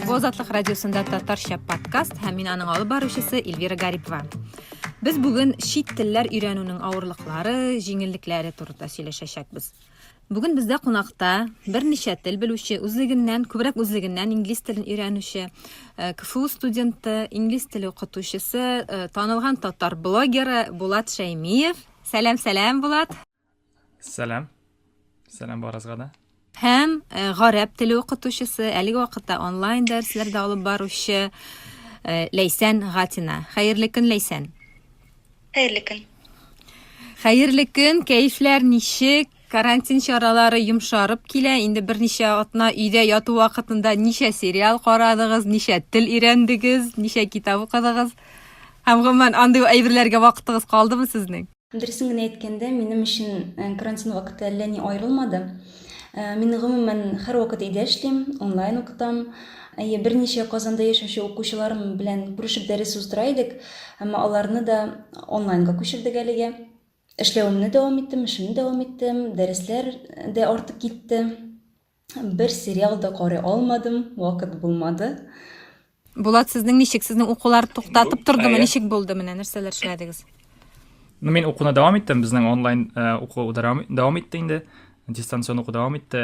Бу Азатлык радиосында татарча подкаст һәм мин аның алып баручысы Эльвира Гарипова. Без бүген чит телләр өйрәнүнең авырлыклары, җиңеллекләре турында сөйләшәчәкбез. Бүген бездә кунакта берничә тел белүче, үзлегеннән, күбрәк үзлегеннән инглиз телен өйрәнүче, э, КФУ студенты, инглиз теле укытучысы, э, танылган татар блогеры Булат Шәймиев. Сәлам, сәлам, Булат. Сәлам. Сәлам барыгызга да. Һәм э, гарәп теле укытучысы, әлеге вакытта онлайн дәресләрдә алып баручы Ләйсән Гатина. Хәерле көн, Ләйсән. Хәерле көн. Хәерле көн, кәефләр ничек? Карантин чаралары йомшарып килә, инде берничә атна өйдә яту вакытында ничә сериал карадыгыз, ничә тел өйрәндегез, ничә китап укыдыгыз? Һәм гомумән андый әйберләргә вакытыгыз калдымы сезнең? Дөресен генә әйткәндә, минем өчен э, карантин вакыты әллә ни аерылмады. Э, мин гомумән һәрвакыт өйдә эшлим, онлайн укытам. Әйе, берничә Казанда яшәүче укучыларым белән күрешеп дәрес уздыра идек, әмма аларны да онлайнга күчердек әлегә. Эшләвемне дәвам иттем, эшемне дәвам иттем, дәресләр дә артып китте. Бер сериал да карый алмадым, вакыт булмады. Булат, сезнең ничек? Сезнең укулар туктатып тордымы? Ничек булды менә? Нәрсәләр эшләдегез? Ну, мин укуны дәвам иттем. Безнең онлайн э, уку дәвам итте инде. Дистанцион уку дәвам итте.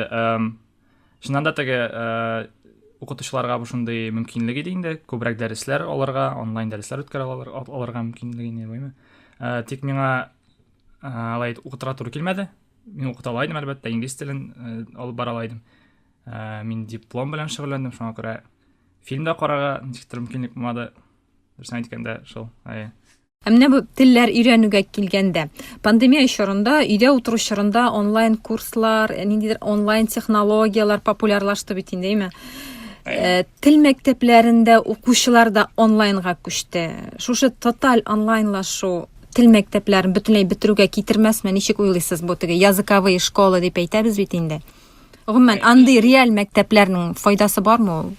Чыннан да теге э, укытучыларга бу шундый мөмкинлек иде инде. Күбрәк дәресләр алырга, онлайн дәресләр үткәрә алырга мөмкинлек иде, буймы. Э, тик миңа алай укытырга туры килмәде. Мин укыта ала идем, әлбәттә, инглиз телен э, алып бара ала идем. Э, мин диплом белән шөгыльләндем, шуңа күрә фильм да карарга ничектер мөмкинлек булмады. Дөресен әйткәндә, шул. Әйе. Ә менә бу телләр өйрәнүгә килгәндә, пандемия чорында, өйдә утыру чорында онлайн курслар, э, ниндидер онлайн технологияләр популярлашты бит инде, әйме? Э, тел мәктәпләрендә укучылар да онлайнга күчте. Шушы тоталь онлайнлашу тел мәктәпләрен бөтенләй бетерүгә китермәсме, ничек уйлыйсыз, бу теге языковые школы дип әйтәбез бит инде. Гомумән, андый реаль мәктәпләрнең файдасы бармы ул?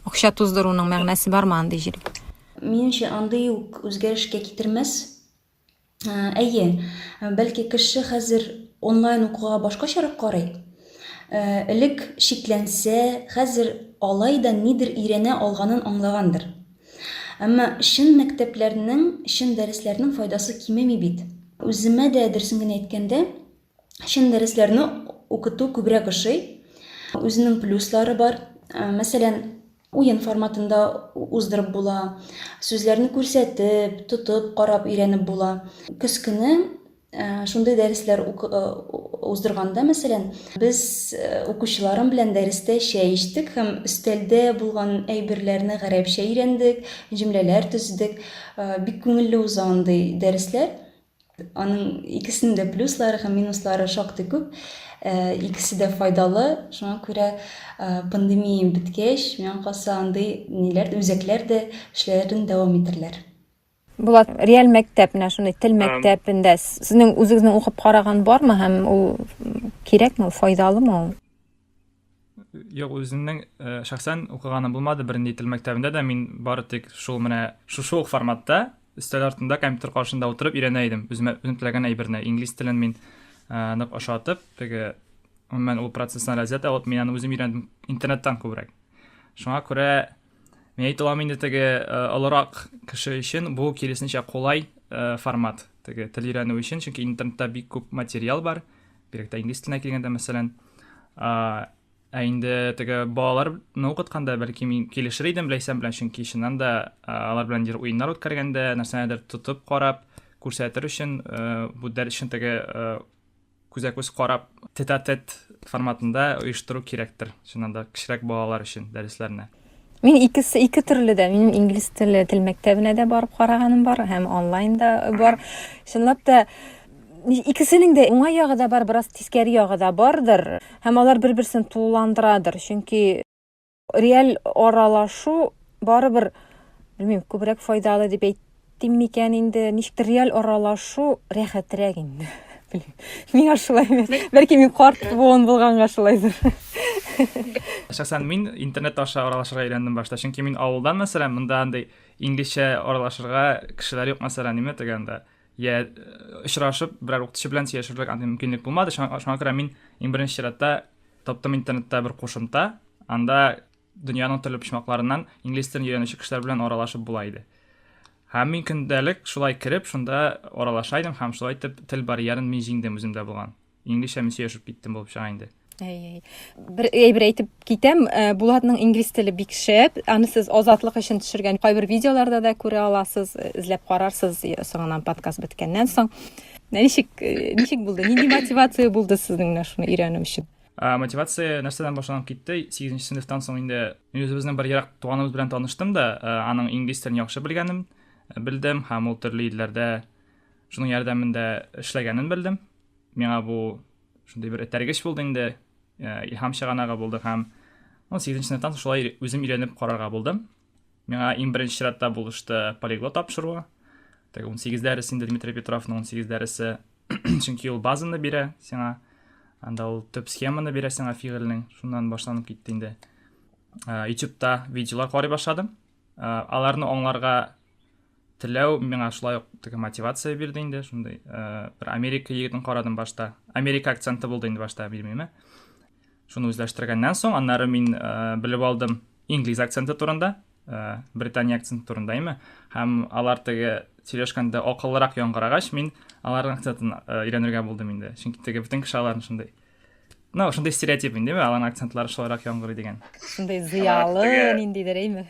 Акча туздыруның мәгънәсе бармы андый җиргә? Минемчә, андый ук үзгәрешкә китермәс. Э, әйе, бәлки кеше хәзер онлайн укуга башкачарак карый. Э, элек шикләнсә, хәзер алай да нидер өйрәнә алганын аңлагандыр. Әмма чын мәктәпләрнең, чын дәресләрнең файдасы кимеми бит. Үземә дә, дөресен генә әйткәндә, чын дәресләрне укыту күбрәк ошый. Үзенең плюслары бар. Э, мәсәлән, уен форматында уздырып була, сүзләрне күрсәтеп, тотып карап өйрәнеп була. Көз көне Э, шундый дәресләр э, уздырганда, мәсәлән, без э, укучыларым белән дәрестә чәй эчтек һәм өстәлдә булган әйберләрне гарәпчә өйрәндек, җөмләләр төзедек. Бик күңелле уза андый дәресләр. Аның икесенең дә плюслары һәм минуслары шактый күп. Икесе дә файдалы. Шуңа күрә пандемия беткәч, миңа калса, андый ниләр, үзәкләр дә эшләрен дәвам итәрләр. Булат, реаль мәктәп, менә шундый тел мәктәбендә сезнең үзегезнең укып караган бармы һәм ул кирәкме, ул файдалымы ул? Юк, үземнең э, шәхсән укыганым булмады бернинди тел мәктәбендә дә. Мин бары тик шул менә шушы ук форматта өстәл артында компьютер каршында утырып өйрәнә идем. Үземә үзем теләгән әйберне, инглиз телен мин э, нык ошатып, теге гомумән ул процесстан ләззәт алып, мин аны үзем өйрәндем интернеттан күбрәк. Шуңа күрә Мин әйтә алам инде теге э, олырак кеше өчен бу киресенчә кулай э, формат теге тел өйрәнү өчен, чөнки интернетта бик күп материал бар, бигрәк тә инглиз теленә килгәндә, мәсәлән. Ә инде теге балаларны укытканда бәлки мин килешер идем Ләйсән белән, чөнки чыннан да алар белән нидер уеннар үткәргәндә, нәрсәнедер тотып карап, күрсәтер өчен э, бу дәрес өчен теге күзә-күз карап, тет-а-тет форматында оештыру кирәктер, чыннан да, кечерәк балалар өчен дәресләрне. Мин икесе ике төрле дә. Минем инглиз теле тел мәктәбенә дә барып караганым бар һәм онлайн да бар. Чынлап та икесенең дә уңай ягы да бар, бераз тискәре ягы да бардыр. Һәм алар бер-берсен тулыландырадыр. Чөнки реаль аралашу барыбер, белмим, күбрәк файдалы дип әйтим микән инде, ничектер реаль аралашу рәхәтрәк инде. Белмим. Миңа шулай. Бәлки мин карт буын булганга шулайдыр. Шәхсән мин интернет аша аралашырга өйрәндем башта, чөнки мин авылдан, мәсәлән, монда андый инглизчә аралашырга кешеләр юк, мәсәлән, ниме дигәндә. Я э, очрашып, берәр укытучы белән сөйләшерлек андый мөмкинлек булмады. Шуңа күрә мин иң беренче чиратта таптым интернетта бер кушымта. Анда дөньяның төрле почмакларыннан инглиз телен өйрәнүче кешеләр белән аралашып була иде. Һәм мин көндәлек шулай кереп, шунда аралаша идем һәм шулай итеп тел барьерын мин җиңдем үземдә булган. Инглизчә мин сөйләшеп киттем булып чыга инде. Әй, әй. Бер әйбер әйтеп китәм, э, Булатның инглиз теле бик шәп. Аны сез Азатлык өчен төшергән кайбер видеоларда да күрә аласыз, э, эзләп карарсыз э, соңыннан подкаст беткәннән соң. Ничек ничек булды? Нинди мотивация булды сезнең менә шуны өйрәнү өчен? Ә, мотивация нәрсәдән башланып китте? 8 сыйныфтан соң инде мин үзебезнең бер ерак туганыбыз белән таныштым да, аның инглиз телен яхшы белгәнен белдем һәм ул төрле илләрдә шуның ярдәмендә эшләгәнен белдем. Миңа бу шундый бер этәргеч булды инде, илһам чыганагы булды һәм 8 сыйныфтан соң шулай үзем өйрәнеп карарга булдым. Миңа иң беренче чиратта булышты полиглот тапшыруы. Теге 18 дәрес инде Дмитрий Петровның 18 дәресе. Чөнки ул базаны бирә сиңа. Анда ул төп схеманы бирә сиңа фигыльнең. Шуннан башланып китте инде. Э, YouTube'та видеолар карый башладым. Э, аларны аңларга теләү миңа шулай ук теге мотивация бирде инде. Шундый э, бер Америка егетен карадым башта. Америка акценты булды инде башта, белмиме. Шуны үзләштергәннән соң, аннары мин э, белеп алдым инглиз акценты турында, э, Британия акценты турында име. Һәм алар теге сөйләшкәндә акыллырак яңгырагач, мин аларның акцентын э, өйрәнергә булдым инде. Чөнки теге бөтен кеше аларның шундый. Ну, шундый стереотип инде, аларның акцентлары шулайрак яңгырый дигән. Шундый зыялы ниндидер, әйме?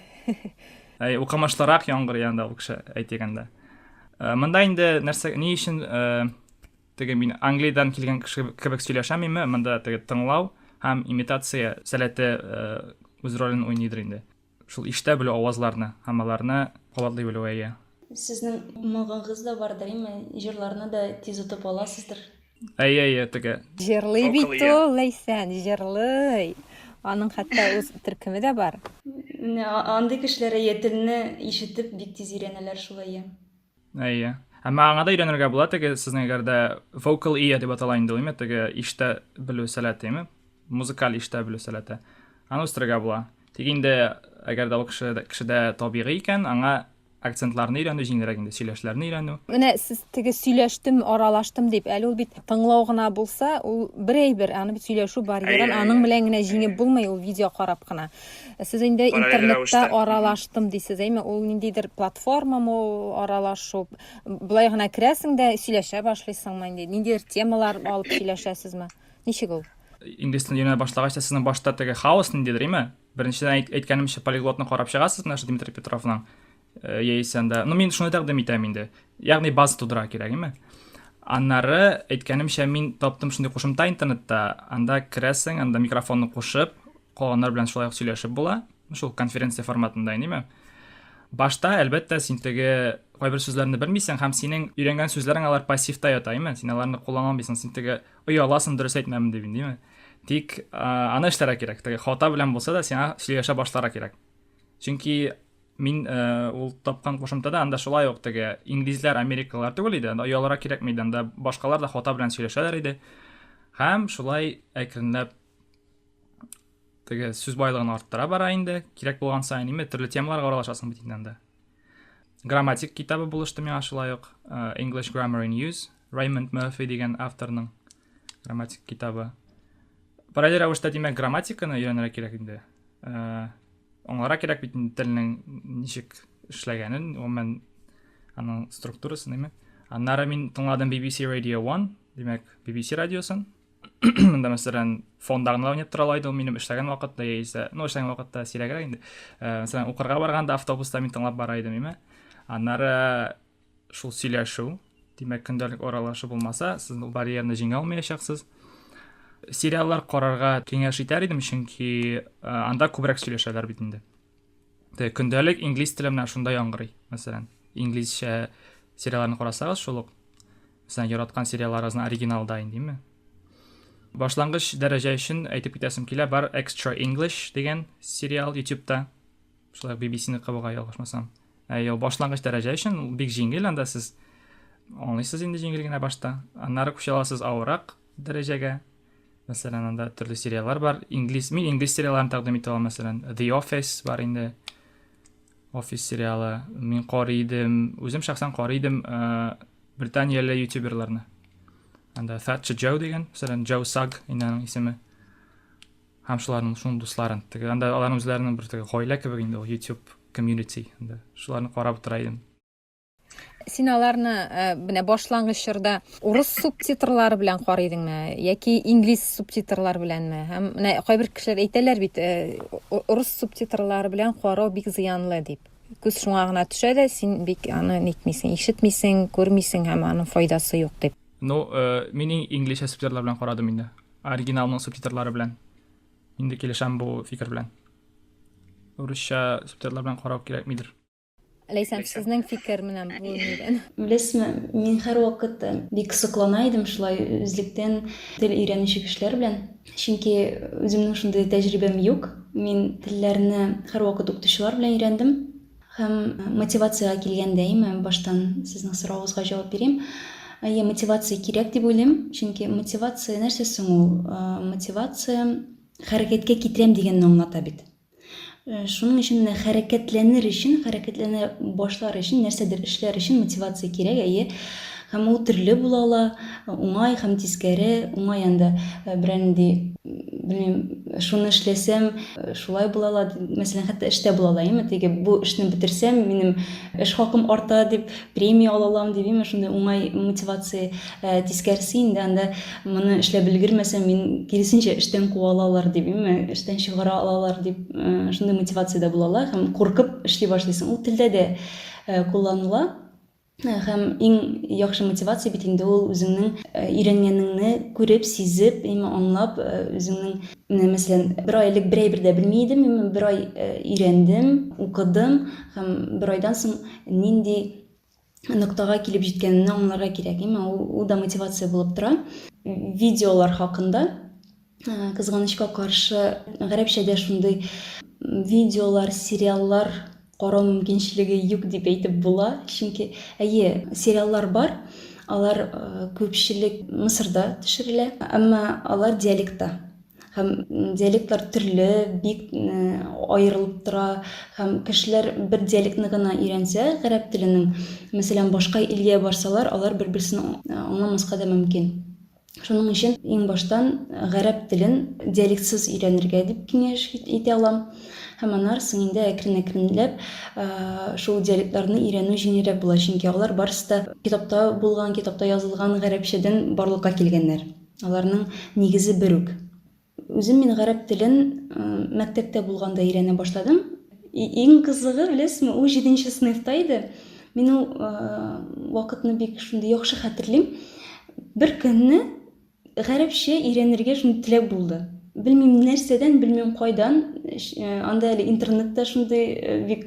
Әй, укымышлырак яңгырый анда ул кеше әйтегәндә. Монда инде нәрсә, ни өчен Теге мин Англиядән килгән кеше кебек сөйләшәм име, монда теге тыңлау һәм имитация сәләте э, үз ролен уйныйдыр инде. Шул ишетә белү авазларны һәм аларны кабатлый белү әйе. Сезнең моңыгыз да бардыр, име? Җырларны да тиз отып аласыздыр. Әйе, әйе, теге. Җырлый бит ул, Ләйсән, җырлый. Аның хәтта үз төркеме дә бар. Менә андый кешеләр әйе, телне ишетеп бик тиз өйрәнәләр шул, әйе. Әйе. Әмма аңа да өйрәнергә була, теге сезнең әгәр дә vocal ear дип атала инде ул, теге ишетә белү сәләте, әйме? Музыкаль ишетә белү сәләте. Аны үстерергә була. Тик инде әгәр дә ул кеше кешедә табигый икән, аңа акцентларны өйрәнү җиңелрәк инде, сөйләшләрне өйрәнү. Менә сез теге сөйләштем, аралаштым дип, әле ул бит тыңлау гына булса, ул бер әйбер, аны бит сөйләшү барьерын аның белән генә җиңеп булмый, ул видео карап кына. Сез инде интернетта аралаштым дисез, әйме? Ул ниндидер платформамы ул аралашу? Болай гына керәсең дә сөйләшә башлыйсыңмы инде? Ниндидер темалар алып сөйләшәсезме? Ничек ул? Инглиз телен өйрәнә башлагач та сезнең башта теге хаос ниндидер, әйме? Беренчедән әйткәнемчә полиглотны карап чыгасыз, менә шул Дмитрий Петровның э, яисә анда. Ну, мин шуны тәкъдим итәм инде. Ягъни база тудыра кирәк, әйме? Аннары әйткәнемчә мин таптым шундый кушымта интернетта. Анда керәсең, анда микрофонны кушып, калганнар белән шулай ук сөйләшеп була. Шул конференция форматында инеме? Башта, әлбәттә, син теге кайбер сүзләрне белмисең һәм синең өйрәнгән сүзләрең алар пассивта ята, име? Син аларны куллана алмыйсың, син теге ояласың, дөрес әйтмәмен дип, име? Тик аны эшләргә кирәк. Теге хата белән булса да, сиңа сөйләшә башларга кирәк. Чөнки мин ул тапкан кушымтада анда шулай ук теге инглизләр, америкалылар түгел иде, анда оялырга кирәкми иде, анда башкалар да хата белән сөйләшәләр иде. Һәм шулай әкренләп теге сүз байлыгын арттыра бара инде кирәк булган саен инде төрле темаларга аралашасың бит инде анда грамматик китабы булышты миңа шулай ук э, English Grammar in Use Raymond Murphy дигән авторның грамматик китабы параллель рәвештә димәк грамматиканы өйрәнергә кирәк инде э, аңларга кирәк бит инде телнең ничек эшләгәнен гомумән аның структурасын әйме аннары мин тыңладым BBC Radio 1 димәк BBC радиосын Монда мәсәлән фонда гына уйнап тора ала иде ул минем эшләгән вакытта яисә, ну эшләгән вакытта сирәгрәк инде. Э, мәсәлән, укырга барганда автобуста мин тыңлап бара идем, име. Аннары шул сөйләшү, димәк, көндәлек аралашу булмаса, сез ул барьерны җиңә алмаячаксыз. Сериаллар карарга киңәш итәр идем, чөнки э, анда күбрәк сөйләшәләр бит инде. Көндәлек инглиз теле менә шунда яңгырый, мәсәлән. Инглизчә сериалларны карасагыз, шул ук Мәсәлән, яраткан сериалларыгызны оригиналда индиме? Башлангыч дәрәҗә өчен әйтеп китәсем килә, бар Extra English дигән сериал YouTube-та. Шулай BBC-ныкы бугай, ялгышмасам. Әй, ул башлангыч дәрәҗә өчен ул бик җиңел, анда сез аңлыйсыз инде җиңел генә башта. Аннары күчә аласыз авыррак дәрәҗәгә. Мәсәлән, анда төрле сериаллар бар. Инглиз, мин инглиз сериалларын тәкъдим итә алам, мәсәлән, The Office бар инде. Офис сериалы. Мин карый идем, үзем шәхсән карый идем э, британияле ютуберларны. Анда Thatcher Joe дигән, мәсәлән, Joe Sugg инде аның исеме. Һәм шуларның шуның дусларын. Теге анда аларның үзләренең бер теге гаилә кебек инде ул YouTube community. Анда шуларны карап утыра идем. Син аларны э, менә башлангыч чорда урыс субтитрлары белән карый идеңме яки инглиз субтитрлары беләнме? Һәм менә кайбер кешеләр әйтәләр бит, э, урыс субтитрлары белән карау бик зыянлы дип. Күз шуңа гына төшә дә, син бик аны нитмисең, ишетмисең, күрмисең һәм аның файдасы юк дип. Ну, э, мин инглизчә субтитрлар белән карадым инде. Оригиналның субтитрлары белән. Инде килешәм бу фикер белән. Урысча субтитрлар белән карау кирәкмидер. Ләйсән, сезнең фикер менә бу нидән? Беләсезме, мин һәрвакыт э, бик соклана идем шулай үзлектән тел өйрәнүче кешеләр белән. Чөнки үземнең шундый тәҗрибәм юк. Мин телләрне һәрвакыт укытучылар белән өйрәндем. Һәм э, мотивациягә килгәндә, име, баштан сезнең соравыгызга җавап бирим. Әйе, мотивация кирәк дип уйлыйм, чөнки мотивация нәрсә соң ул? Э, мотивация хәрәкәткә китерәм дигәнне аңлата бит. Э, шуның өчен менә хәрәкәтләнер өчен, хәрәкәтләнә башлар өчен, нәрсәдер эшләр өчен мотивация кирәк, әйе. Һәм ул төрле була ала, уңай һәм тискәре. Уңай анда э, берәр нинди, белмим, шуны эшләсәм, э, шулай була ала, мәсәлән, хәтта эштә була ала, әйеме? Теге бу эшне бетерсәм, минем эш хакым арта дип, премия ала алам дип, әйеме? Шундый уңай мотивация. Ә тискәресе инде анда моны эшләп өлгермәсәм, мин киресенчә эштән куа алалар дип, әйеме, эштән чыгара алалар дип, э, шундый мотивация дә була ала һәм куркып эшли башлыйсың. Ул телдә дә э, кулланыла. Э, һәм иң яхшы мотивация бит инде ул үзеңнең өйрәнгәнеңне күреп, сизеп, әйеме, аңлап, үзеңнең менә мәсәлән, бер ай элек бер әйбер дә белми идем, мин бер ай өйрәндем, укыдым һәм бер айдан соң нинди ноктага килеп җиткәнеңне аңларга кирәк. Әмма ул, ул да мотивация булып тора. Видеолар хакында э, кызганычка каршы гарәпчәдә шундый видеолар, сериаллар карау мөмкинчелеге юк дип әйтеп була. Чөнки әйе, сериаллар бар, алар э, күпчелек Мысырда төшерелә, әмма алар диалектта. Һәм диалектлар төрле, бик аерылып тора. Һәм кешеләр бер диалектны гына өйрәнсә, гарәп теленең, мәсәлән, башка илгә барсалар, алар бер-берсен аңламаска да мөмкин. Шуның өчен иң баштан гарәп телен диалектсыз өйрәнергә дип киңәш итә алам. Һәм аннары соң инде әкрен-әкренләп шул диалектларны өйрәнү җиңелрәк була, чөнки алар барысы да китапта булган, китапта язылган гарәпчәдән барлыкка килгәннәр. Аларның нигезе бер үк. Үзем мин гарәп телен мәктәптә булганда өйрәнә башладым. Иң кызыгы, беләсезме, ул җиденче сыйныфта иде. Мин ул вакытны бик шундый яхшы хәтерлим. Бер көнне гарәпчә өйрәнергә шундый теләк булды. Белмим нәрсәдән, белмим кайдан. Анда әле интернет та шундый бик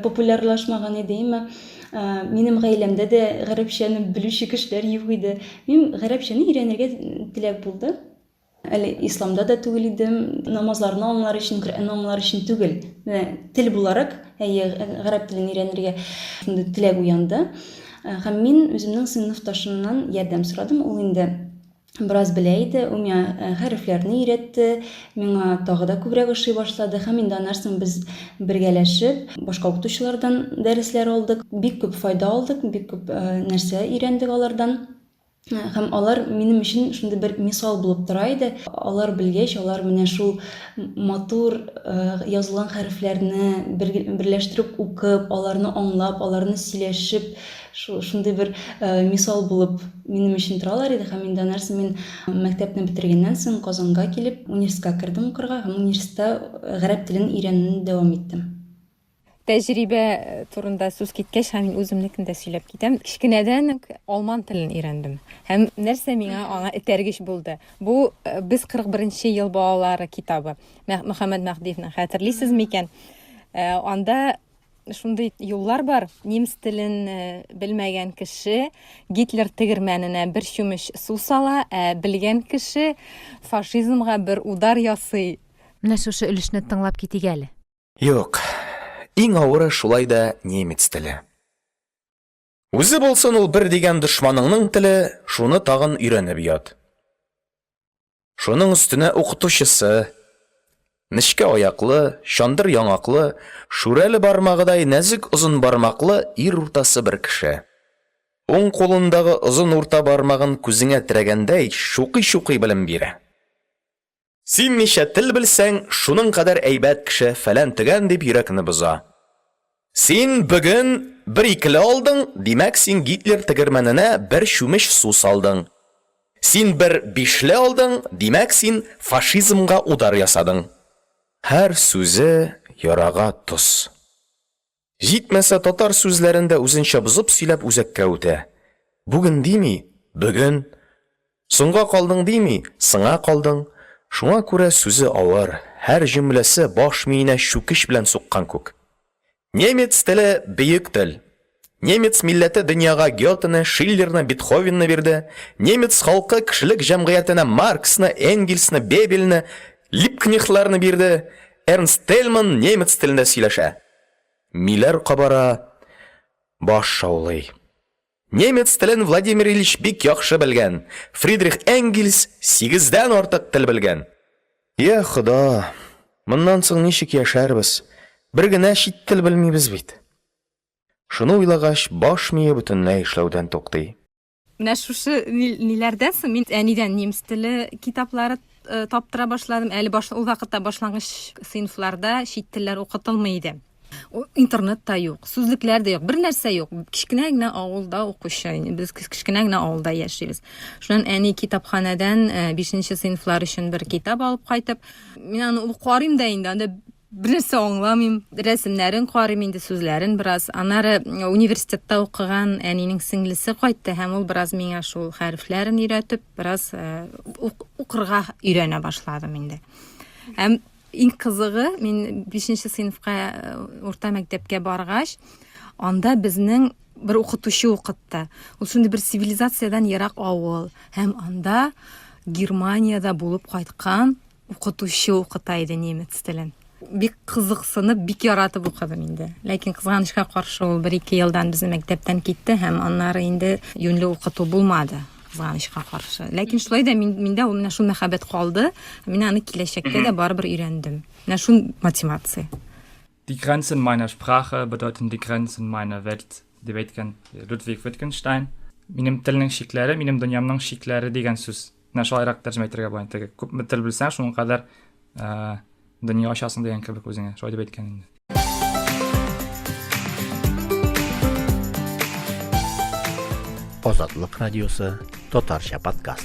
популярлашмаган иде, әмма минем гаиләмдә дә гарәпчәне белүче кешеләр юк иде. Мин гарәпчәне өйрәнергә теләк булды. Әле исламда да түгел идем. Намазларны аңлар өчен, Коръәнне аңлар өчен түгел. Менә тел буларак, әйе, гарәп телен өйрәнергә шундый теләк уянды. Һәм мин үземнең сыйныфташымнан ярдәм сорадым. Ул инде бераз белә иде. Ул миңа э, хәрефләрне өйрәтте, миңа тагы да күбрәк ошый башлады. Һәм инде аннан соң без бергәләшеп башка укытучылардан дәресләр алдык. Бик күп файда алдык, бик күп э, нәрсә өйрәндек алардан. Э, һәм алар минем өчен шундый бер мисал булып тора иде. Алар белгәч, алар менә шул матур язылган хәрефләрне берләштереп укып, аларны аңлап, аларны сөйләшеп, шундый бер мисал булып минем өчен торалар иде һәм инде аннан соң мин мәктәпне бетергәннән соң Казанга килеп университетка кердем укырга һәм университетта гарәп телен өйрәнүне дәвам иттем. Тәҗрибә турында сүз киткәч, һәм мин үземнекен дә сөйләп китәм. Кечкенәдән үк алман телен өйрәндем. Һәм нәрсә миңа аңа этәргеч булды? Бу э, Без 41 нче ел балалары китабы. Мөхәммәд Мәһдиевнең хәтерлисез микән? Э, анда шундый юллар бар. Немец телен э, белмәгән кеше Гитлер тегермәненә бер чүмеч су сала, ә белгән кеше фашизмга бер удар ясый. Менә шушы өлешне тыңлап китик әле. Юк, иң авыры шулай да немец теле. Үзе булсын ул бер дигән дошманыңның теле, шуны тагын өйрәнеп ят. Шуның өстенә укытучысы, нечкә аяклы, чандыр яңаклы, шүрәле бармагыдай нәзек озын бармаклы ир уртасы бер кеше. Уң кулындагы озын урта бармагын күзеңә терәгәндәй чукый-чукый белем бирә. Син ничә тел белсәң, шуның кадәр әйбәт кеше, фәлән-төгән дип йөрәкне боза. Син бөгөн бер икеле алдың, димәк, син Гитлер тегермәненә бер чүмеч су салдың. Син бер бишле алдың, димәк, син фашизмга удар ясадың. Һәр сүзе ярага тоз. Җитмәсә, татар сүзләрен дә үзенчә бозып сөйләп үзәккә үтә. Бүген дими, бөгөн. Соңга калдың дими, сыңа калдың. Шуңа күрә сүзе авыр, һәр җөмләсе баш миенә чүкеч белән суккан күк. Немец теле, бөек тел. Немец милләте дөньяга Гётены, Шиллерны, Бетховенны бирде. Немец халкы кешелек җәмгыятенә Марксны, Энгельсны, Бебельне, Либкнехтларны бирде. Эрнст Тельман немец телендә сөйләшә. Миләр кабара, баш шаулый. Немец телен Владимир Ильич бик яхшы белгән, Фридрих Энгельс сигездән артык тел белгән. Йа Хода, моннан соң ничек яшәрбез? Бер генә чит тел белмибез бит. Шуны уйлагач, баш мие бөтенләй эшләүдән туктый. Менә шушы ниләрдән соң мин әнидән немец теле китаплары э, таптыра башладым. Әле баш, ул вакытта башлангыч сыйныфларда чит телләр укытылмый иде. Интернет та юк, сүзлекләр дә юк, бер нәрсә юк. Кечкенә генә авылда укучы, без кечкенә генә авылда яшибез. Шуннан әни китапханәдән 5 э, сыйныфлар өчен бер китап алып кайтып, мин аны укып карыйм да инде, анда бер нәрсә аңламыйм. Рәсемнәрен карыйм инде, сүзләрен бераз. Аннары университетта укыган әнинең сеңлесе кайтты һәм ул бераз миңа шул хәрефләрен өйрәтеп, бераз э, укырга өйрәнә башладым инде. Һәм Иң кызыгы, мин бишенче сыйныфка э, урта мәктәпкә баргач, анда безнең бер укытучы укытты. Ул шундый бер цивилизациядән ерак авыл һәм анда Германиядә булып кайткан укытучы укыта иде немец телен. Бик кызыксынып, бик яратып укыдым инде. Ләкин кызганычка каршы ул бер-ике елдан безнең мәктәптән китте һәм аннары инде юньле укыту булмады. Кызганычка каршы. Ләкин шулай да мин, миндә ул менә шул мәхәббәт калды. Мин аны киләчәктә дә барыбер өйрәндем. Менә шул мотивация. Die Grenzen meiner Sprache bedeuten die Grenzen meiner Welt, дип әйткән Людвиг Wittgenstein. Минем телнең чикләре, минем дөньямның чикләре дигән сүз. Менә шулайрак тәрҗемә итәргә була. Теге күпме тел белсәң, шуның кадәр дөнья ачасың дигән кебек үзеңә. Шулай дип әйткән инде. Азатлык радиосы татарча подкаст.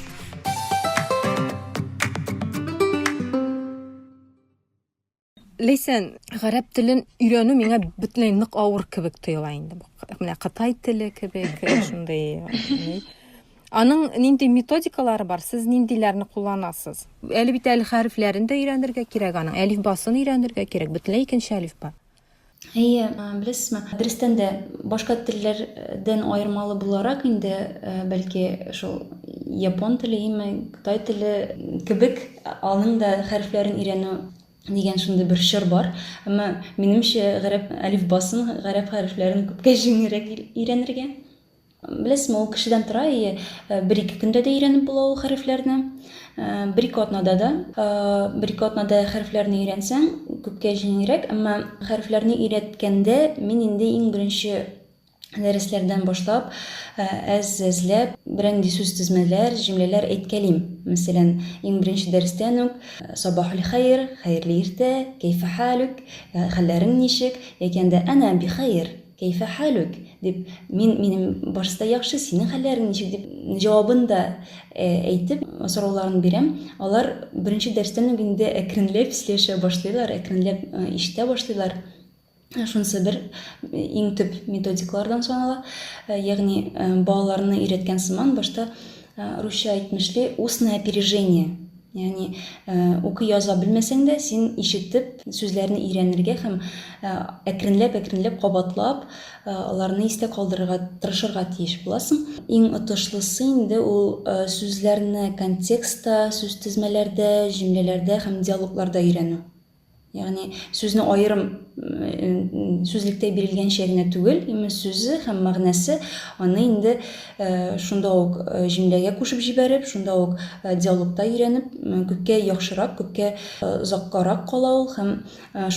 Ләйсән, гарәп телен өйрәнү миңа бөтенләй нык авыр кебек тоела инде. Менә кытай теле кебек, э, шундый. Э, Аның нинди методикалары бар? Сез ниндиләрне кулланасыз? Әле бит әле хәрефләрен дә өйрәнергә кирәк аның, әлифбасын өйрәнергә кирәк, бөтенләй икенче әлифба. Әйе, беләсезме, дөрестән дә, башка телләрдән аермалы буларак инде, бәлки шул япон теле име, кытай теле кебек, аның да хәрефләрен өйрәнү дигән шундый бер чор бар. Әмма, минемчә, гарәп әлифбасын, гарәп хәрефләрен күпкә җиңелрәк өйрәнергә. Беләсезме, ул кешедән тора, и бер-ике көндә дә өйрәнеп була ул хәрефләрне. Бер-ике атнада да. Бер-ике атнада хәрефләрне өйрәнсәң, күпкә җиңелрәк. Әмма хәрефләрне өйрәткәндә мин инде иң беренче дәресләрдән башлап, әз-әзләп берәр сүз тезмәләр, җөмләләр әйткәлим. Мәсәлән, иң беренче дәрестән үк Сабахул хәер, хәерле иртә, кәйфә хәлүк, хәлләрең ничек, яки анда әнә бихәер, Кәйфә хәлүк? дип, мин, минем барысы да яхшы, синең хәлләрең ничек? дип, җавабын да әйтеп, сорауларын бирәм. Алар беренче дәрестән үк инде әкренләп сөйләшә башлыйлар, әкренләп ишетә башлыйлар. Шунысы бер иң төп методикалардан санала. Ягъни балаларны өйрәткән сыман башта русча әйтмешли устное опережение. Ягъни укый яза белмәсәң дә, син ишетеп сүзләрне өйрәнергә һәм әкренләп-әкренләп кабатлап аларны истә калдырырга тырышырга тиеш буласың. Иң отышлысы инде ул сүзләрне контекстта, сүзтезмәләрдә, җөмләләрдә һәм диалогларда өйрәнү. Ягъни сүзне аерым сүзлектә бирелгәнчә генә түгел, именно сүзе һәм мәгънәсе аны инде шунда ук җөмләгә кушып җибәреп, шунда ук диалогта өйрәнеп, күпкә яхшырак, күпкә озаккарак кала ул һәм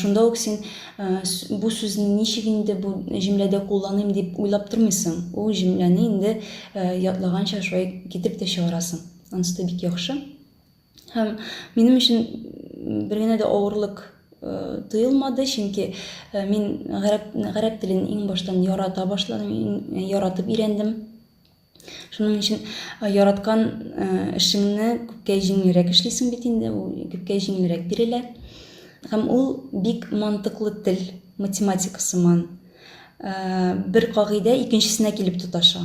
шунда ук син бу сүзне ничек инде бу җөмләдә кулланыйм дип уйлап тормыйсың. Ул җөмләне инде ятлаганча шулай китереп тә чыгарасың. Анысы да бик яхшы. Һәм минем өчен бер генә дә авырлык тоелмады, чөнки мин гарәп, гарәп телен иң баштан ярата башладым, яратып өйрәндем. Шуның өчен яраткан эшеңне күпкә җиңелрәк эшлисең бит инде, ул күпкә җиңелрәк бирелә. Һәм ул бик мантыклы тел, математика сыман. Бер кагыйдә икенчесенә килеп тоташа.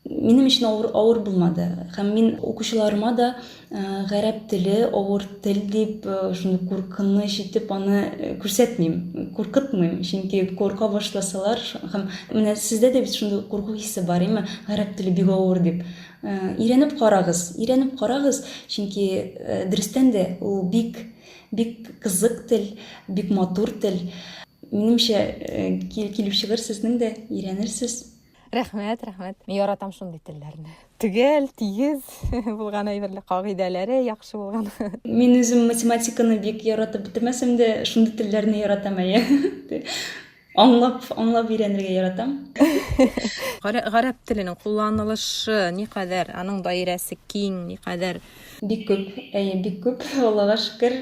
Минем өчен авыр, авыр булмады. Һәм мин укучыларыма да гарәп теле авыр тел дип, шундый куркыныч итеп аны күрсәтмим, куркытмыйм. Чөнки курка башласалар, һәм менә сездә дә бит шундый курку хисе бар, әйме, гарәп теле бик авыр дип. Өйрәнеп карагыз, өйрәнеп карагыз, чөнки дөрестән дә ул бик, бик кызык тел, бик матур тел. Минемчә, килеп чыгыр сезнең дә, өйрәнерсез. Рәхмәт, рәхмәт. Мин яратам шундый телләрне. Төгәл, тигез булган әйберләр, кагыйдәләре яхшы булган. Мин үзем математиканы бик яратып бетермәсәм дә, шундый телләрне яратам, әйе. Аңлап, аңлап өйрәнергә яратам. Гарәп теленең кулланылышы никадәр, аның даирәсе киң, никадәр? Бик күп, әйе, бик күп, Аллага шөкер.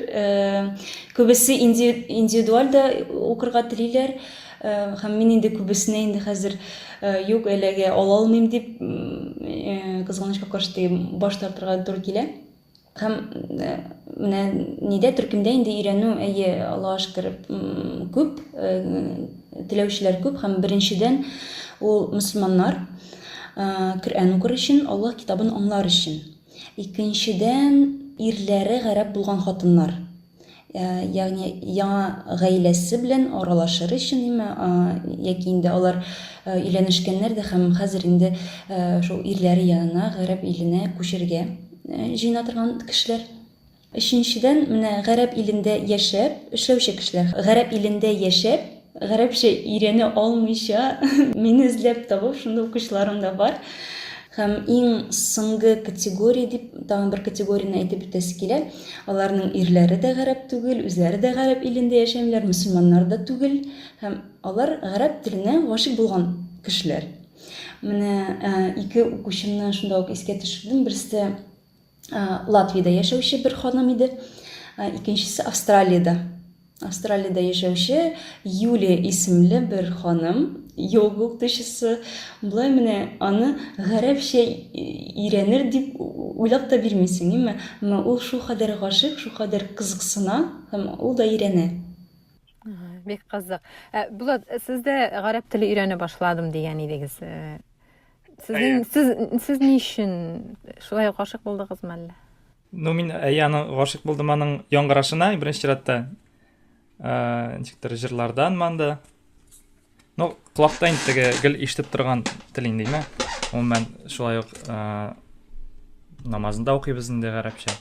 Күбесе индивидуаль дә укырга телиләр. Һәм мин инде күбесенә инде хәзер юк, әлегә ала алмыйм дип, кызганычка каршы, теге баш тартырга туры килә. Һәм менә нидә төркемдә инде өйрәнү, әйе, Аллага шөкер, күп, теләүчеләр күп һәм беренчедән ул мөселманнар, Коръән укыр өчен, Аллаһ китабын аңлар өчен. Икенчедән, ирләре гарәп булган хатыннар. Ягъни яңа гаиләсе белән аралашыр өчен, име, яки инде алар өйләнешкәннәр дә һәм хәзер инде шул ирләре янына гарәп иленә күчергә җыена торган кешеләр. Өченчедән, менә гарәп илендә яшәп, эшләүче кешеләр. Гарәп илендә яшәп, гарәпчә өйрәнә алмыйча, мине эзләп табып, шундый укучыларым да бар. Һәм иң соңгы категория дип, тагын бер категорияне әйтеп үтәсе килә. Аларның ирләре дә гарәп түгел, үзләре дә гарәп илендә яшәмиләр, мөселманнар да түгел. Һәм алар гарәп теленә гашыйк булган кешеләр. Менә ике укучымны шунда ук искә төшердем. Берсе Латвиядә яшәүче бер ханым иде. Икенчесе Австралиядә. Австралиядә яшәүче Юлия исемле бер ханым, йога укытучысы. Болай менә аны гарәпчә өйрәнер дип уйлап та бирмисең, әмма әмма ул шулкадәр гашыйк, шулкадәр кызыксына һәм ул да өйрәнә. Бик кызык. Ә, Булат, сез дә гарәп теле өйрәнә башладым дигән идегез. Э, сезнең сез сез ни өчен шулай гашыйк булдыгызмы әллә? Ну, мин әйе, аны гашыйк булдым аның яңгырашына, беренче чиратта. Э, ничектер җырлардан манда. Ну, колакта инде теге гел ишетеп торган тел инде, димә. Гомумән, шулай ук э, намазын да укыйбыз инде гарәпчә.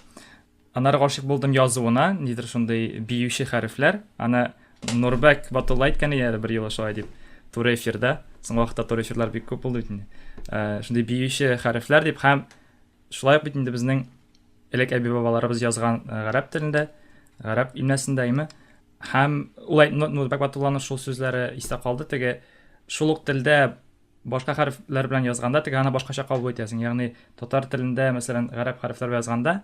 Аннары гашыйк булдым язуына, нидер шундый биюче хәрефләр. Аны Нурбәк Батулла әйткән иде әле бер юлы шулай дип. Туры эфирда. Соңгы вакытта туры эфирлар бик күп булды бит инде. Э, шундый биюче хәрефләр дип һәм шулай ук бит инде безнең элек әби-бабаларыбыз язган э, гарәп телендә, гарәп имләсендә име. Һәм ул Нурбәк Батулланың шул сүзләре истә калды, теге шул ук телдә башка хәрефләр белән язганда теге аны башкача кабул итәсең. Ягъни татар телендә, мәсәлән, гарәп хәрефләр белән язганда,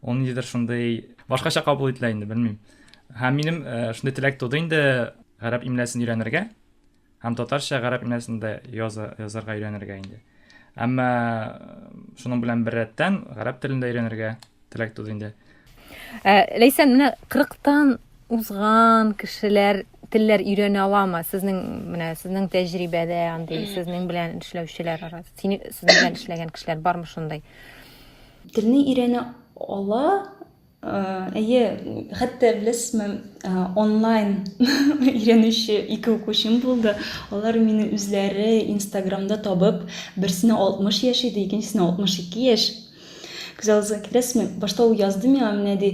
ул ниндидер шундый башкача кабул ителә инде, белмим. Һәм минем э, шундый теләк туды инде гарәп имләсен өйрәнергә һәм татарча гарәп имләсен дә яза, язарга өйрәнергә инде. Әмма э, шуның белән беррәттән гарәп телен дә өйрәнергә теләк туды инде. Ә, Ләйсән, менә 40-тан узган кешеләр телләр өйрәнә аламы? Сезнең менә сезнең тәҗрибәдә андый сезнең белән эшләүчеләр арасы, сине сезнең белән эшләгән кешеләр бармы шундый? Телне өйрәнә ала. Әйе, хәтта беләсезме, онлайн өйрәнүче ике укучым булды. Алар мине үзләре Инстаграмда табып, берсенә 60 яшь иде, икенчесенә 62 яшь. Күз алдыгызга китерәсезме? Башта ул язды миңа, менә ди,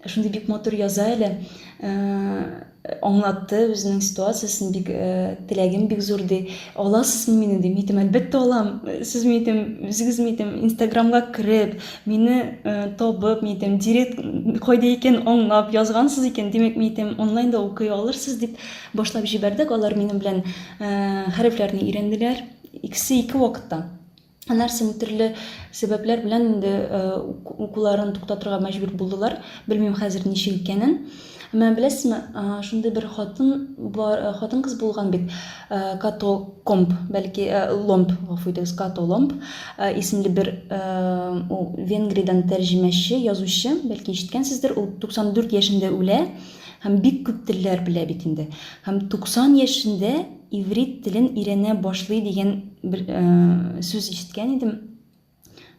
шундый бик матур яза әле. Э, аңлатты үзенең ситуациясен, бик э, теләгем бик зур ди. Аласызмы мине ди. Мин әйтәм, әлбәттә алам. Сез мин әйтәм, үзегез мин әйтәм, Инстаграмга кереп, мине э, табып, мин әйтәм, директ кайда икән аңлап язгансыз икән, димәк, мин әйтәм, онлайн да укый алырсыз дип башлап җибәрдек. Алар минем белән хәрефләрне өйрәнделәр. Икесе ике вакытта. Аннары соң төрле сәбәпләр белән инде укуларын туктатырга мәҗбүр булдылар. Белмим хәзер ничек икәнен. Әмма беләсезме, шундый бер хатын бар, хатын-кыз булган бит, Като Комп, бәлки Ломб, гафу итегез, Като Ломб исемле бер ул Венгриядән тәрҗемәче, язучы, бәлки ишеткәнсездер, ул 94 яшендә үлә һәм бик күп телләр белә бит инде. Һәм 90 яшендә иврит телен өйрәнә башлый дигән бер сүз ишеткән идем.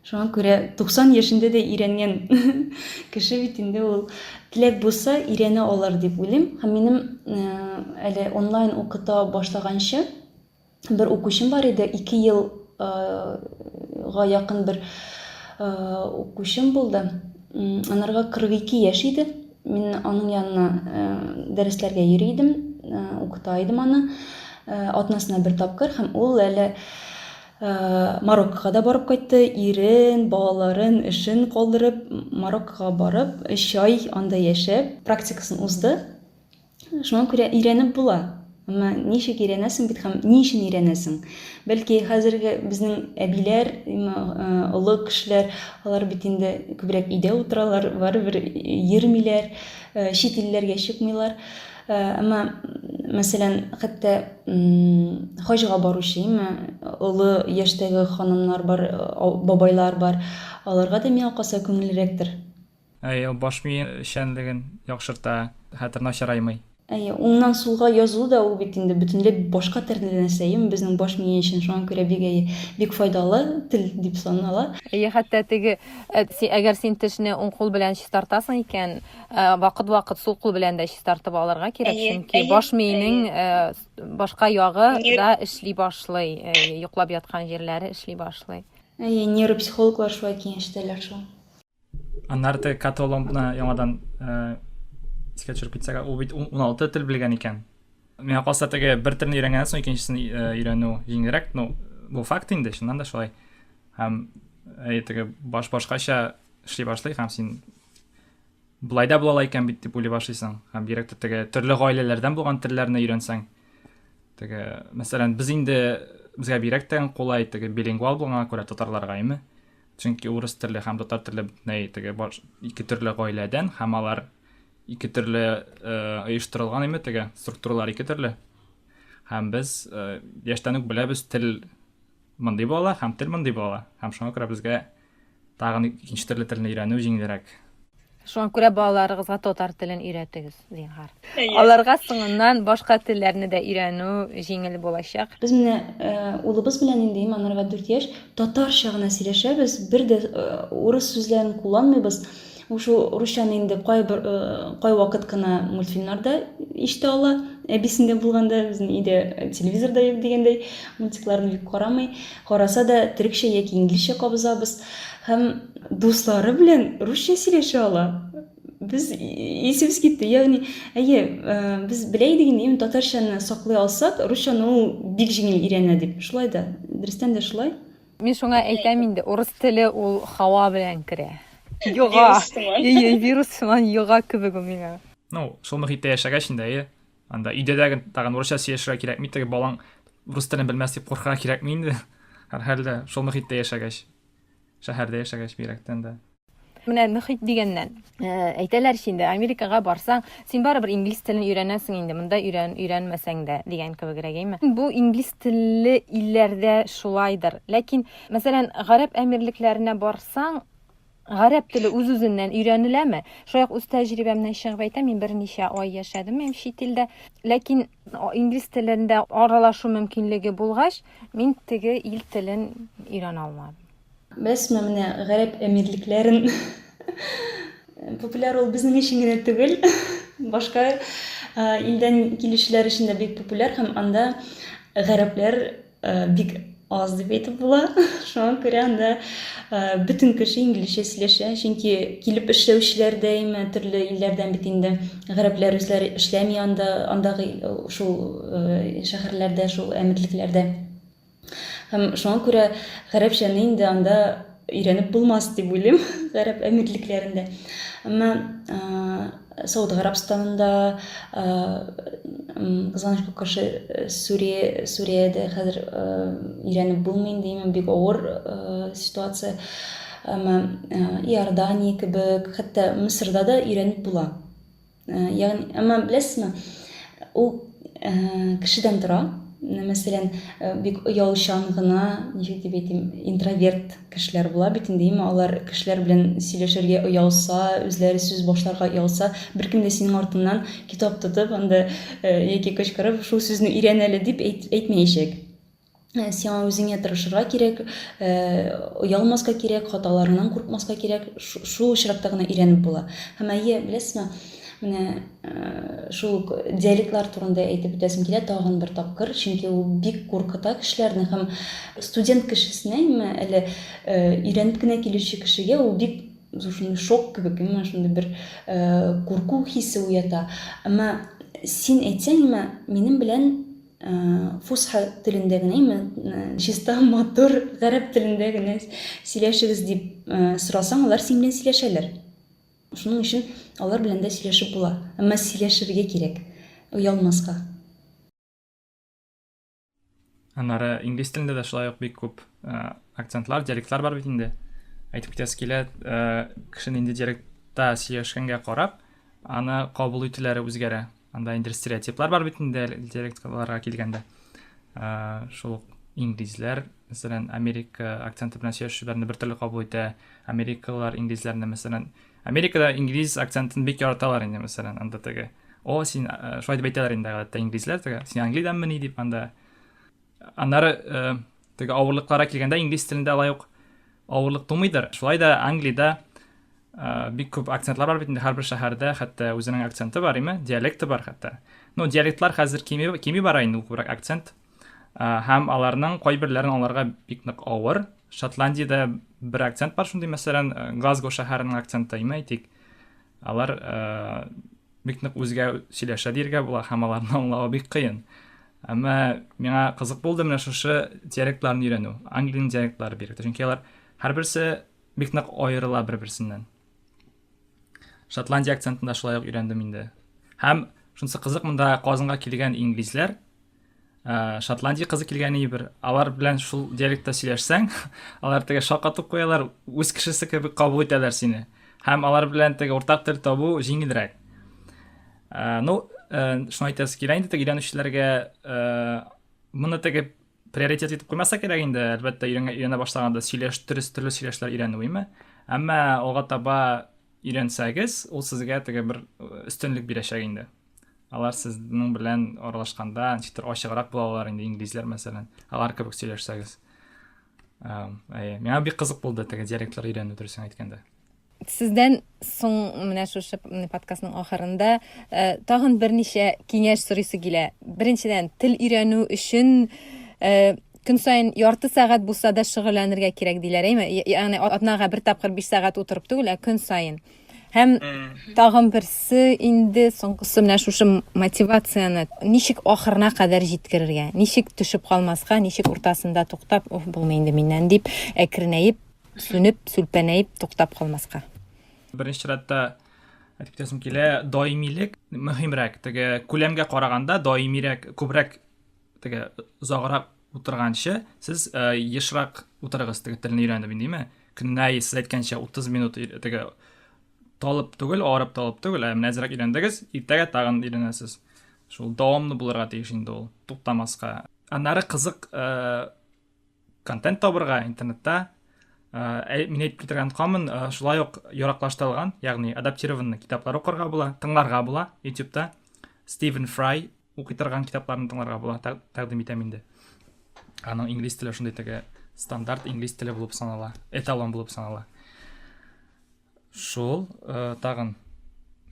Шуңа күрә 90 яшендә дә өйрәнгән кеше бит инде ул теләк булса өйрәнә алыр дип уйлыйм. Һәм минем әле онлайн укыта башлаганчы бер укучым бар иде, 2 ел га якын бер укучым булды. Анарга 42 яшь иде. Мин аның янына дәресләргә йөри идем, укыта идем аны атнасына бер тапкыр һәм ул әле Мароккога да барып кайтты, ирен, балаларын, эшен калдырып, Мароккога барып, өч ай анда яшәп, практикасын узды. Шуңа күрә өйрәнеп була. Әмма ничек өйрәнәсең бит һәм ни өчен өйрәнәсең? Бәлки хәзерге безнең әбиләр, олы кешеләр, алар бит инде күбрәк өйдә утыралар, барыбер йөрмиләр, чит илләргә чыкмыйлар. Әмма, мәсәлән, хәтта хаҗга баручы, олы яшьтәге ханымнар бар, бабайлар бар, аларга да миңа калса күңеллерәктер. Әйе, ул баш мие эшчәнлеген яхшырта, хәтер начараймый. Әйе, уңнан сулга язу да ул бит инде бөтенләй башка төрле нәрсә, әйеме, безнең баш мие өчен, шуңа күрә бик әйе, бик файдалы тел дип санала. Әйе, хәтта теге, әгәр син тешне уң кул белән чистартасың икән, вакыт-вакыт сул кул белән дә чистартып алырга кирәк, чөнки баш миенең башка ягы да эшли башлый, йоклап яткан җирләре эшли башлый. Әйе, нейропсихологлар шулай киңәш итәләр шул. Аннары теге Католомбны яңадан искә төшереп китсәк, ул бит 16 тел белгән икән. Миңа калса теге бер телне өйрәнгәннән соң икенчесен өйрәнү җиңелрәк. Ну, бу факт инде, чыннан да шулай. Һәм әй теге баш башкача эшли башлый һәм син болай да була ала икән бит дип уйлый башлыйсың. Һәм бигрәк тә теге төрле гаиләләрдән булган телләрне өйрәнсәң, теге, мәсәлән, без инде безгә бигрәк тә кулай теге билингвал булганга күрә татарларга, әйме? Чөнки урыс теле һәм татар теле бөтенләй теге баш ике төрле гаиләдән һәм алар ике төрле э, оештырылган име теге структуралар ике төрле. Һәм без э, яшьтән үк беләбез тел мондый була һәм тел мондый була. Һәм шуңа күрә безгә тагын икенче төрле телне өйрәнү җиңелрәк. Шуңа күрә балаларыгызга татар телен өйрәтегез, зинһар. Аларга соңыннан башка телләрне дә өйрәнү җиңел булачак. Без менә э, улыбыз белән инде, анарга 4 яшь, татарча гына сөйләшәбез, бер дә э, урыс сүзләрен кулланмыйбыз. Ул шул русчаны инде кайбер э, кайвакыт кына мультфильмнарда ишетә ала. Әбисендә булганда безнең өйдә телевизор да юк дигәндәй, мультикларны бик карамый. Караса да төрекчә яки инглизчә кабызабыз. Һәм дуслары белән русча сөйләшә ала. Без исебез китте. Ягъни, әйе, э, без белә идек инде, именно татарчаны саклый алсак, русчаны ул бик җиңел өйрәнә дип. Шулай да, дөрестән дә шулай. Мин шуңа әйтәм инде, урыс теле ул һава белән керә. Йога. Әйе, вирус сыман йога кебек ул миңа. Ну, шул мохиттә яшәгәч инде, әйе. Анда өйдә дә тагын урысча сөйләшергә кирәкми, теге балаң рус телен белмәс дип куркырга кирәкми инде. Һәрхәлдә шул мохиттә яшәгәч. Шәһәрдә яшәгәч бигрәктән дә. Менә мөхит дигәннән, э, әйтәләр инде, Америкага барсаң, син барыбер инглиз телен өйрәнәсең инде, монда өйрән, өйрәнмәсәң дә дигән кебегрәк, әйме? Бу инглиз телле илләрдә шулайдыр. Ләкин, мәсәлән, Гарәп әмирлекләренә барсаң, гарәп теле үз-үзеннән өйрәнеләме? Шулай ук үз тәҗрибәмнән чыгып әйтәм, мин берничә ай яшәдем мин чит илдә. Ләкин инглиз телендә аралашу мөмкинлеге булгач, мин теге ил телен өйрәнә алмадым. Беләсезме, менә Гарәп Әмирлекләрен популяр ул безнең өчен генә түгел, башка илдән килүчеләр өчен дә бик популяр һәм анда гарәпләр бик аз дип әйтеп була. Шуңа күрә анда бөтен кеше инглизчә сөйләшә, чөнки килеп эшләүчеләр дә имә төрле илләрдән бит инде гарәпләр үзләре эшләми анда, андагы шул шәһәрләрдә, шул әмирлекләрдә. Һәм шуңа күрә гарәпчәне инде анда. өйрәнеп булмас дип уйлыйм, Гарәп Әмирлекләрендә. Әмма Сауд Гарәбстанында, кызганычка каршы, Сүрия, Сүриядә хәзер өйрәнеп булмый инде, именно бик авыр ситуация. Әмма Иордания кебек, хәтта Мисырда да өйрәнеп була. Ягъни, әмма беләсезме, ул кешедән тора. Мәсәлән, бик оялчан гына, ничек дип әйтим, интроверт кешеләр була бит инде, әмма алар кешеләр белән сөйләшергә оялса, үзләре сүз башларга оялса, беркем дә синең артыннан китап тотып, анда яки кычкырып, шул сүзне өйрән әле дип әйтмәячәк. Э, сиңа үзеңә тырышырга кирәк, э, оялмаска кирәк, хаталарыңнан куркмаска кирәк. Шул очракта гына өйрәнеп була. Һәм әйе, беләсезме, менә э, шул ук диалектлар турында әйтеп үтәсем килә тагын бер тапкыр, чөнки ул бик куркыта кешеләрне һәм студент кешесенә, әмма әле өйрәнеп кенә килүче кешегә ул бик зур шундый шок кебек, әмма шундый бер курку хисе уята. Әмма син әйтсәң, әмма минем белән Фусха телендә генә, именно чиста матур гарәп телендә генә сөйләшегез дип сорасаң, алар синең белән сөйләшәләр. Шуның өчен алар белән дә сөйләшеп була. Әмма сөйләшергә кирәк, оялмаска. Аннары инглиз телендә дә шулай ук бик күп акцентлар, диалектлар бар бит инде. Әйтеп китәсе килә, кеше нинди диалектта сөйләшкәнгә карап, аны кабул итүләре үзгәрә. Анда инде стереотиплар бар бит инде диалектларга килгәндә. Ә, шул ук инглизләр, мәсәлән, Америка акценты белән сөйләшүчеләрне бер төрле кабул итә. Америкалылар инглизләрне, мәсәлән, Америкада инглиз акцентын бик яраталар инде, мәсәлән, анда теге. О, син э, шулай дип әйтәләр инде гадәттә инглизләр теге. Син Англиядәнмени дип анда. Аннары э, теге авырлыкларга килгәндә инглиз телендә алай ук авырлык тумыйдыр. Шулай да Англиядә Э, бик күп акцентлар бар бит инде һәрбер шәһәрдә хәтта үзенең акценты бар име диалекты бар хәтта ну диалектлар хәзер кими кими бара инде ул күбрәк акцент э, һәм аларның кайберләрен аңларга бик нык авыр шотландиядә бер акцент бар шундый мәсәлән э, глазго шәһәренең акценты име әйтик алар бик нык үзгә сөйләшә диергә була һәм аларны аңлавы бик кыен әмма миңа кызык булды менә шушы диалектларны өйрәнү англиянең диалектлары бигрәк тә чөнки алар һәрберсе Бик нык аерыла бер-берсеннән. Шотландия акцентын да шулай ук өйрәндем инде. Һәм шунысы кызык, монда Казанга килгән инглизләр, э, Шотландия кызы килгән иде бер, алар белән шул диалектта сөйләшсәң, алар теге шаккатып куялар, үз кешесе кебек кабул итәләр сине. Һәм алар белән теге уртак тел табу җиңелрәк. Э, ну, э, шуны әйтәсе килә инде, теге өйрәнүчеләргә моны теге приоритет итеп куймаса кирәк инде, әлбәттә, өйрәнә, өйрәнә башлаганда сөйләш, дөрес төрле сөйләшләр өйрәнү име. Әмма алга таба өйрәнсәгез, ул сезгә теге бер э, өстенлек бирәчәк инде. Алар сезнең белән аралашканда ничектер ачыграк булалар инде инглизләр мәсәлән. Алар кебек сөйләшсәгез. Әйе, миңа бик кызык булды теге диалектлар өйрәнү дөресен әйткәндә. Сездән соң менә шушы подкастның ахырында э, тагын берничә киңәш сорыйсы килә. Беренчедән, тел өйрәнү өчен э, көн саен ярты сәгать булса да шөгыльләнергә кирәк диләр, әйме? Ягъни атнага бер тапкыр 5 сәгать утырып түгел, ә көн саен. Һәм тагын берсе инде соңгысы менә шушы мотивацияне ничек ахырына кадәр җиткерергә, ничек төшеп калмаска, ничек уртасында туктап, уф, булмый инде миннән дип, әкренәеп Сүнеп, сүлпәнәеп туктап калмаска. Беренче чиратта әйтеп китәсем килә, даимилек мөһимрәк. Теге күләмгә караганда даимирәк, күбрәк теге озаграк утырганчы, сез э, ешрак утырыгыз теге телне өйрәнеп, индеме? Көненә сез әйткәнчә 30 минут теге талып түгел, арып талып түгел, ә менә әзрәк өйрәндегез, иртәгә тагын өйрәнәсез. Шул дәвамлы булырга тиеш инде ул, туктамаска. Аннары кызык э, контент табырга интернетта ә, мин әйтеп китергән камын ә, шулай ук яраклаштырылган ягъни адаптированный китаплар укырга була тыңларга була ютубта стивен фрай укый торган китапларны тыңларга була тәкъдим итәм инде аның инглиз теле шундый теге стандарт инглиз теле булып санала эталон булып санала шул ә, тагын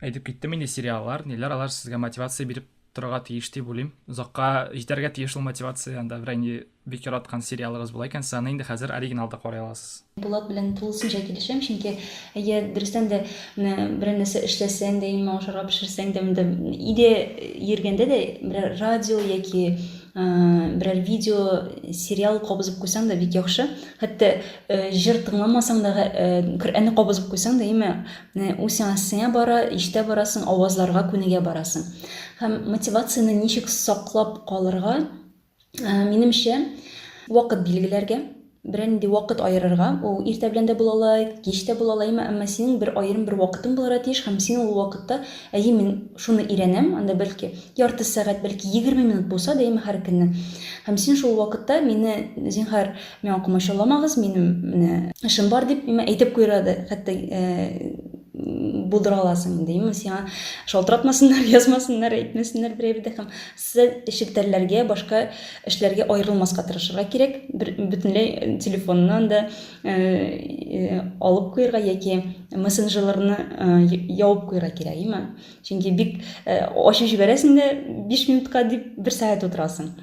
әйтеп киттем инде сериаллар ниләр алар сезгә мотивация биреп торырга тиеш дип уйлыйм. Озакка җитәргә тиеш ул мотивация, анда берәр инде бик яраткан сериалыгыз була икән, сез аны инде хәзер оригиналда карый аласыз. Булат белән тулысынча килешәм, чөнки, әйе, дөрестән дә, менә берәр нәрсә эшләсәң дә, именно ашарга пешерсәң дә, монда өйдә йөргәндә дә берәр радио яки Берәр видео, сериал кабызып куйсаң да бик яхшы. Хәтта җыр тыңламасаң да, Коръәнне кабызып куйсаң да, әйме, ул сиңа сеңә бара, ишетә барасың, авазларга күнегә барасың. Һәм мотивацияне ничек саклап калырга, минемчә, вакыт билгеләргә, берәр нинди вакыт аерырга, ул иртә белән дә була ала, кич тә була ала, әмма синең бер аерым бер вакытың булырга тиеш һәм син ул вакытта, әйе, мин шуны өйрәнәм, анда бәлки ярты сәгать, бәлки 20 минут булса да, әйеме, һәр көнне. Һәм син шул вакытта мине, зинһар, миңа комачауламагыз, минем менә эшем бар дип, әйеме, әйтеп куярга да, хәтта булдыра аласың инде, әйеме, сиңа шалтыратмасыннар, язмасыннар, әйтмәсеннәр берәр дә һәм Социаль челтәрләргә, башка эшләргә аерылмаска тырышырга кирәк. Бер, бөтенләй телефоннан да алып куярга яки мессенджерларны ябып куярга кирәк, әйеме? Чөнки бик ачып җибәрәсең дә 5 минутка дип бер сәгать утырасың.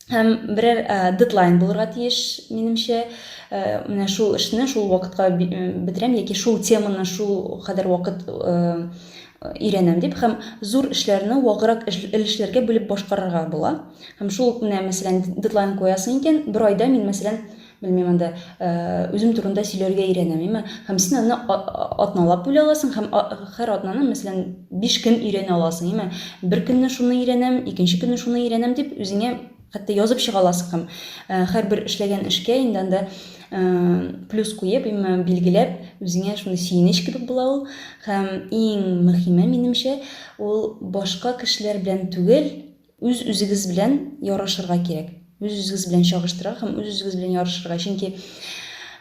Һәм берәр дедлайн булырга тиеш, минемчә. Менә шул эшне шул вакытка бетерәм яки шул теманы шул кадәр вакыт өйрәнәм дип һәм зур эшләрне ваграк өлешләргә бүлеп башкарырга була. Һәм шул ук менә, мәсәлән, дедлайн куясың икән, бер айда мин, мәсәлән, белмим анда, үзем турында сөйләргә өйрәнәм, әйме? Һәм син аны атналап бүлә аласың һәм һәр атнаны, мәсәлән, 5 көн өйрәнә аласың, әйме? Бер көнне шуны өйрәнәм, икенче көнне шуны өйрәнәм дип үзеңә Хәтта язып чыга аласың һәм һәрбер эшләгән эшкә инде анда плюс куеп, именно билгеләп, үзеңә шундый сөенеч кебек була ул. Һәм иң мөһиме, минемчә, ул башка кешеләр белән түгел, үз-үзегез белән ярышырга кирәк. Үз-үзегез белән чагыштырырга һәм үз-үзегез белән ярышырга. Чөнки,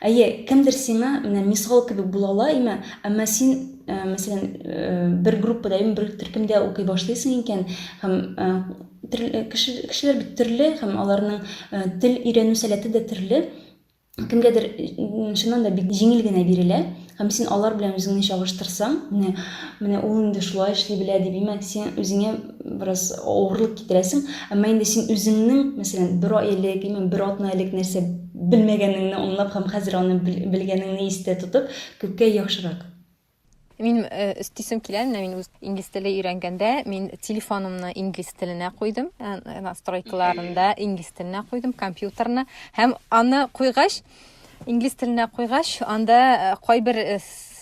әйе, кемдер сиңа менә мисал кебек була ала, имә, әмма син, мәсәлән, бер группада, бер төркемдә укый башлыйсың икән һәм Төрле, кеше, кешеләр бит төрле һәм аларның э, тел өйрәнү сәләте дә төрле. Кемгәдер чыннан да бик җиңел генә бирелә һәм син алар белән үзеңне чагыштырсаң, менә менә ул инде шулай эшли белә дип, имә, син үзеңә бераз авырлык китерәсең. Әмма инде син үзеңнең, мәсәлән, бер ай элек, имә, бер атна элек нәрсә белмәгәнеңне аңлап һәм хәзер аны белгәнеңне истә тотып, күпкә яхшырак. Мин э, өстисем килә, менә мин үз инглиз теле өйрәнгәндә, мин телефонымны инглиз теленә куйдым, э, э, настройкаларында инглиз теленә куйдым, компьютерны. Һәм аны куйгач, инглиз теленә куйгач, анда кайбер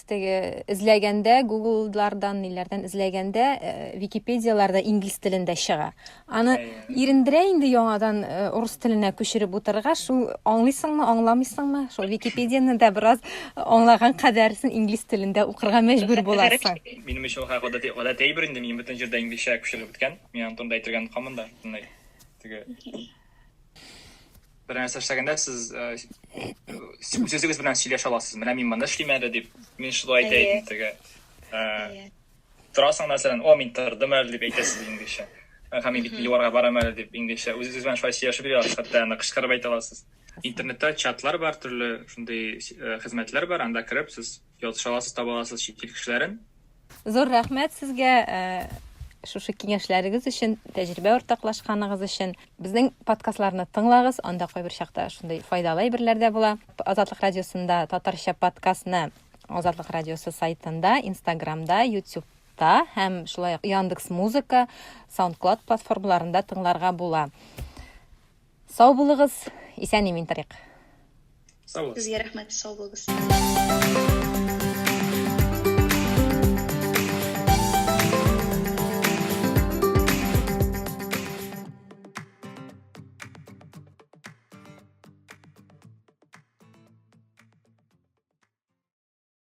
теге эзләгәндә, Google-лардан, ниләрдән эзләгәндә, Википедияләрдә инглиз телендә чыга. Аны ирендерә инде яңадан э, урыс теленә күчереп утырырга. Шул аңлыйсыңмы, аңламыйсыңмы? Шул Википедияне дә бераз аңлаган кадәрсен инглиз телендә укырга мәҗбүр буласың. Минем өчен ул гадәти гадәти әйбер инде, минем бөтен җирдә инглизчә күчерелеп беткән. Мин аның турында әйтергә онытканмын да, бөтенләй. Теге бер нәрсә эшләгәндә сез э, үз-үзегез белән сөйләшә аласыз. Менә мин моны эшлим әле дип, мин шулай әйтә идем теге. Э, Торасың, мәсәлән, о, мин тордым әле дип әйтәсез инглизчә. Һәм мин бит юарга барам әле дип инглизчә. Үзегез белән шулай сөйләшеп йөри аласыз, хәтта аны кычкырып әйтә аласыз. Интернетта чатлар бар, төрле шундый э, хезмәтләр бар, анда кереп сез языша аласыз, таба аласыз чит ил кешеләрен. Зур рәхмәт сезгә э, шушы киңәшләрегез өчен, тәҗрибә уртаклашканыгыз өчен. Безнең подкастларны тыңлагыз, анда кайбер чакта шундый файдалы әйберләр дә була. Азатлык радиосында татарча подкастны Азатлык радиосы сайтында, Инстаграмда, Ютубта һәм шулай ук Яндекс Музыка, SoundCloud платформаларында тыңларга була. Сау булыгыз, исән имин торыйк. Сау булыгыз. Сезгә рәхмәт, сау булыгыз.